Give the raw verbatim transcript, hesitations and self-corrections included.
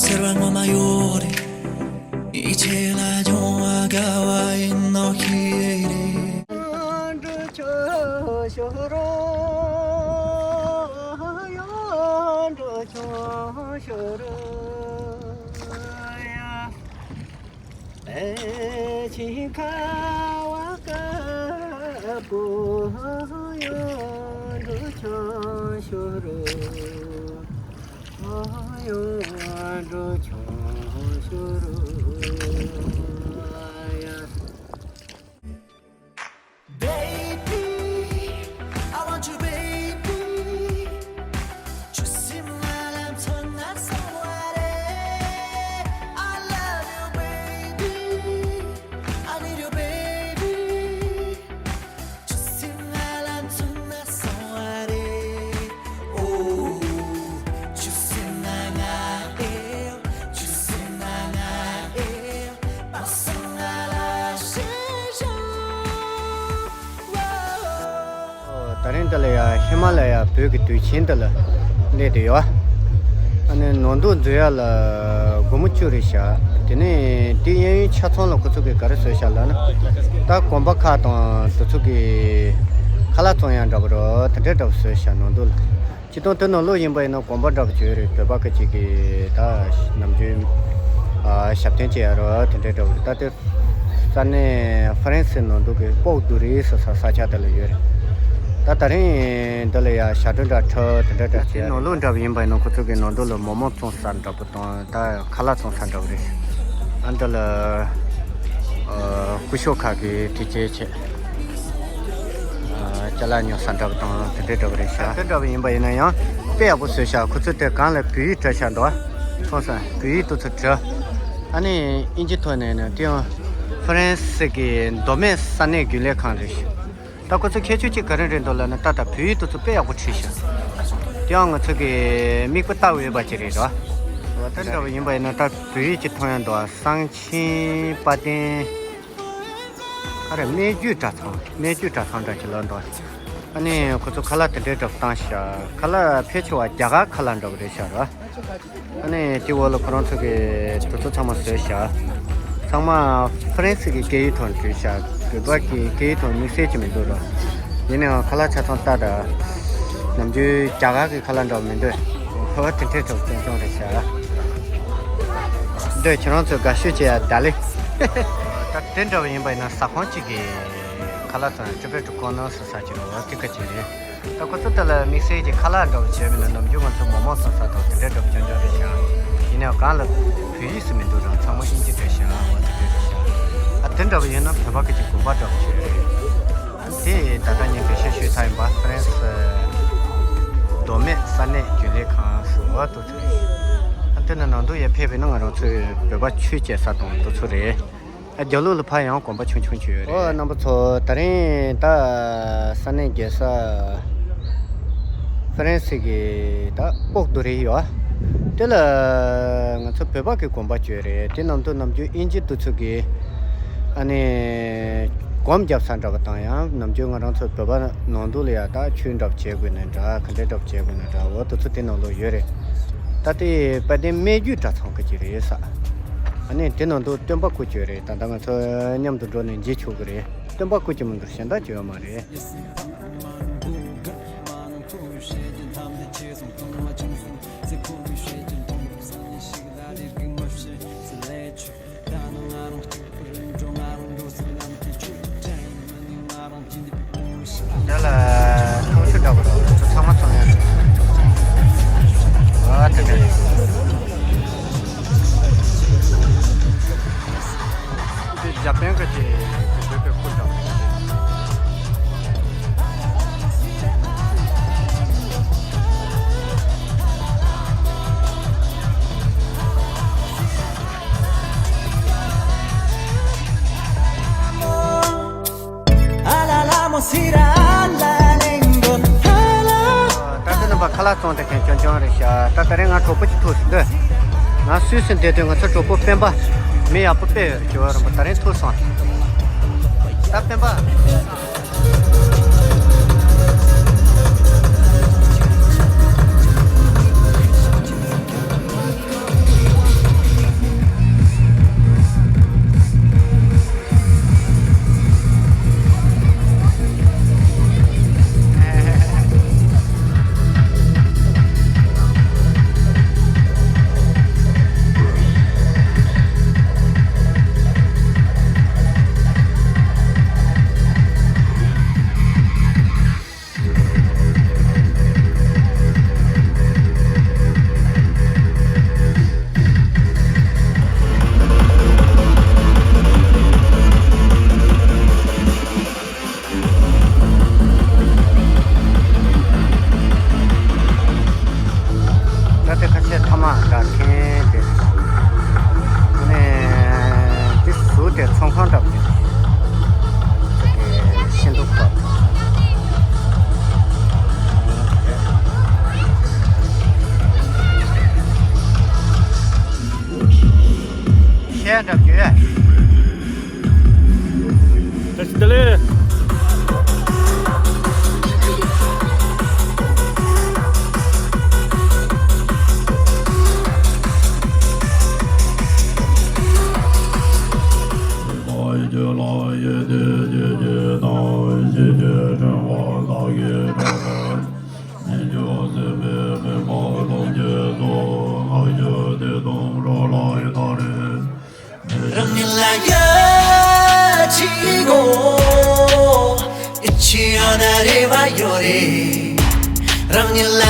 ཟེར་བ་ངོ་མ་ཡོད་རེད། ཡིད་ཆེས་ལ་སྦྱོང་བ་དགའ་བ་ཡིན་ནོ་ཤེས་རེད། འགྲོ་ཆོག་ཤོར་རོ། ཡང་འགྲོ་ཆོག་ཤོར་རོ། ཡ། ཨེ་ཆི་ཁ་བ་ཀ་པོ། ཡང་འགྲོ་ཆོག་ཤོར་རོ། Baby, I want you, baby. Just in my life, turn that somebody. I love you, baby. I need you, baby. ད་རིང་འདི་ལ་ཡ་ཧི་མ་ལ་ཡ་བོད་ཀྱི་དུས་ཆེན་འདི་ལ་སླེབས་བསྡད་ཡོད། ཨ་ནི་ནང་དུ་འཛུལ་ཡ་ལ་སྒོར་མོ་བཅུ་རེ་བཞག་དེ་ནས་དེ་གཡས་གཡོན་ཆ་ཚང་ལ་ཁོ་ཚོ་གིས་ག་རེ་བཟོས་བཞག་ལབ་ན། ད་གོམ་པ་ཁག་དང་དེ་ཚོ་གི་ཁ་ལག་བཙོང་ཡ་འདྲ་པོ་རོ་དེ་འདྲ་འདྲ་པོ་བཟོས་བཞག་ནང་དུ་ལ། སྤྱིར་བཏང་དེ་ནང་ལོགས་ཡིན་པ་ཡིན་ན་གོམ་པ་འདྲ་པོ་བྱོས་རེད། བོད་པ་ཁ་ཅིག་གིས་ད་ནམ་རྒྱུན་ཨ་ཞབས་བརྟན་བྱེད་ཡ་རོ་དེ་འདྲ་འདྲ་པོ་རེད། ད་དེ་ས་གནས་ཧྥ་རན་སི་ནང་དུ་གི་ཀོག་ཏུ་རི་ཟེར་ས་ས་ཆ་དེ་ལ་ཡོད་རེད། ད་ད་རིང་འདི་ལ་ཡ་ཞབས་བྲོ་འདྲ་འཁྲབ་དེ་འདྲ་འདྲ་བྱས། ནང་ལོགས་འདྲ་པོ་ཡིན་པ་ཡིན་ན་ཁོ་ཚོ་གི་ནང་དུ་ལ་མོག་མོག་བཙོང་ས་འདྲ་པོ་དང་ད་ཁ་ལག་བཙོང་ས་འདྲ་པོ་རེད། ཨ་འདི་ལ་ཨ་སྐུ་ཞབས་ཁག་གིས་དེ་བྱས་བྱས། ཨ་ཅ་ལག་ཉོ་ས་འདྲ་པོ་དང་དེ་འདྲ་འདྲ་པོ་རེད་ཤག་དེ་འདྲ་པོ་ཡིན་པ་ཡིན་ན་ཡང་དཔེ་ཡག་པོ་བཟོས་ཤག་ཁོ་ཚོས་དེ་སྒང་ལ་བོད་ཡིག་བྲིས་ཤག་འདུག་མཐོང་སོང་། བོད་ཡིག་དེ་ཚོ་བྲིས། ཨ་ནི་དབྱིན་ཇི་ཐོག་ནས་ནི་དེ་ཡང་ཧྥ་རན་སི་གི་མདོ་སྨད་ས་གནས་རྒྱུན་ལས་ཁང་རེད་ཤག་ད་ཁོ་ཚོ་ཁྱད་ཆོས་གཅིག་ག་རེ་རེད་འདུག་ལབ་ན་ད་ལྟ་བོད་ཡིག་དེ་ཚོ་དཔེ་ཡག་པོ་བྲིས་ཤག་དེ་ཡང་ང་ཚོ་གི་མིག་དཔེ་ལྟ་འོས་པ་ཅིག་རེད་འདུག་འོ་དེ་འདྲ་པོ་ཡིན་པ་ཡིན་ན་ད་བོད་ཡིག་ཅིག་མཐོང་ཡ་འདུག་གསང་ཆེན་དཔལ་ལྡན། ཨ་རེ་སྨད་རྒྱུད་གྲྭ་ཚང་། སྨད་རྒྱུད་གྲྭ་ཚང་འདྲ་ཅིག་ལ་འདུག་ཨ་ནི་ཁོ་ཚོ་ཁ་ལག་དེ་འདྲའི་འདྲ་པོ་བཏང་ཤག་ཁ་ལག་ཕལ་ཆེ་བ་རྒྱ་གར་ཁ་ལག་འདྲ་པོ་རེད་ཤག་ར། ཨ་ནི་དེ་འོག་ལ་ཁོ་རང་ཚོ་གི་དེ་ཚོ་ཚང་མ་བཟོས་ཤག་ཚང་མ་ཧྥ་རན་སི་གི་སྐད་ཡིག་ཐོག་བྲིས་ཤག་བོད་པ་གི་སྐད་ཡིག་ཐོག་དམིགས་བསལ་གྱི་མི་འདུག་ར། ཡིན་ནའང་ཁ་ལག་ཆ་ཚང་ལྟ་ད། ནམ་རྒྱུན་རྒྱ་གར་གི་ཁ་ལག་འདྲ་པོ་མི་འདུག་ཧོ་དེ་འདྲའི་འདྲ་པོ་ཆུང་ཆུང་རེད་ཤག་འདོད་ཁྱེད་རང་ཚོས་དགའ་ཤོས་བྱེད་ཡ་ད་ལེ། ད་དེ་འདྲ་པོ་ཡིན་པ་ཡིན་ན་ཟ་ཁང་གཅིག་གི་ཁ་ལག་ཚང་ཀྲི་པེ་ཀྲི་ཀོ་ནར་ཟེར་ས་ཅིག་རེད། འོ་དེ་ག་ཅིག་རེད། ད་ཁོ་ཚོ་དེ་ལ་དམིགས་བསལ་གྱི་ཁ་ལག་འདྲ་པོ་བྱས་མིན་ན་ནམ་རྒྱུན་ང་ཚོ་མོག་མོག་བཙོང་ས་དང་དེ་འདྲའི་འདྲ་པོ་ཆུང་ཆུང་རེད་ཤག་ཡིན་ནའང་སྒང་ལ་བོད་ཡིག་ཟེར་མི་འདུག་ར། ཚང་མ་དབྱིན་ཇི་བྲིས་ཤག་འོ་དེ་འདྲ་རེད་ཤག་ཨ་དེ་འདྲ་པོ་ཡིན་ན་བོད་པ་གི་ཅིག་དགོན་པ་འདྲ་པོ་ཅིག་རེད། དེ་ད་ལྟ་ངས་འགྲེལ་བཤད་ཞུས་ཚར་ཡིན་པ། ཧྥ་རན་སི་མདོ་སྨད་ས་གནས་རྒྱུན་ལས་ཁང་ཟེར་བ་དེ་ཚོ་རེད། ཨ་དེ་ནས་ནང་དུ་ཡར་ཕེབས་པས་ན་ང་རང་ཚོའི་བོད་པ་ཆོས་བྱེད་ས་དང་དེ་ཚོ་རེད། ཨ་རྒྱབ་ལོགས་ལ་ཕར་ཡང་དགོན་པ་ཆུང་ཆུང་ཅིག་ཡོད་རེད། ཨོ་རྣམ་པ་ཚོ་ད་རིང་ད་ས་གནས་རྒྱལ་ས་ཧྥ་རན་སི་གི་ད་ཀོག་ཏུ་རི་ཡོད། དེ་ལ་ང་ཚོ་བོད་པ་གི་དགོན་པ་ཅིག་ཡོད་རེད། དེ་ནང་དུ་ནམ་རྒྱུན་དབྱིན་ཇི་དེ་ཚོ་གི་ཨ་ནི་སྒོམ་རྒྱབ་ས་འདྲ་པོ་དང་ཡང་ནམ་རྒྱུན་ང་རང་ཚོ་བོད་པ་ནང་དུ་ལ་ཡ་ད་ཆོས་འདྲ་པོ་བྱེད་དགོས་ནའི་འདྲ་ག་འདྲའི་འདྲ་པོ་བྱེད་དགོས་ནའི་འདྲ་འོ་དེ་ཚོ་དེ་ནང་ལོགས་ཡོད་རེད། ད་ལྟའི་དཔལ་ལྡན་སྨད་རྒྱུད་གྲྭ་ཚང་གི་ཅིག་རེད་ས། ཨ་ནི་དེ་ནང་དུ་སྟོན་པ་སྐུ་ཅིག་ཡོད་རེད། ད་ལྟ་ང་ཚོ་མཉམ་དུ་འགྲོ་ནས་མཇལ་ཆོག་གི་རེད། སྟོན་པ་སྐུ་ཅིག་མ་གཏོགས་གཞན་དག་ཅིག་ཡོད་མ་རེད། དེ་ལ་ཐང་ཆུ་འདྲ་པོ་འདུག་ཚང་མ་ཚང་ཡ། ཨ་དེ་ག་རེད། འདི་འཇར་པན་ག་ཅིག་བོད་པའི་ཁུལ་འདྲ་པོ། ད་ལྟ་རྣམ་པ་ཁ་ལག་བཙོང་བསྡད་མཁན་རྐྱང་རྐྱང་རེད་ཤག་ད་ད་རིང་ང་གྲོགས་པོ་གཅིག་ཐུག་སོང་འདུག་ང་སུད་སི་བསྡད་དུས་ང་ཚོ་གྲོགས་པོ་སྤེན་པ་མི་ཡག་པོ་དཔེ་ཡོད་རེད་ཞུ་བ་རིན་པོ་ད་རིང་ཐུག་སོང་། ད་སྤེན་པ། བཀྲ་ཤིས་བདེ་ལེགས། རང་ཉིད་ལ་ཡ་ཆི་གོ། ཨི་ཆི་ཡོད་ན་རེ་བ་ཡོད་རེད། རང་ཉིད་ལ།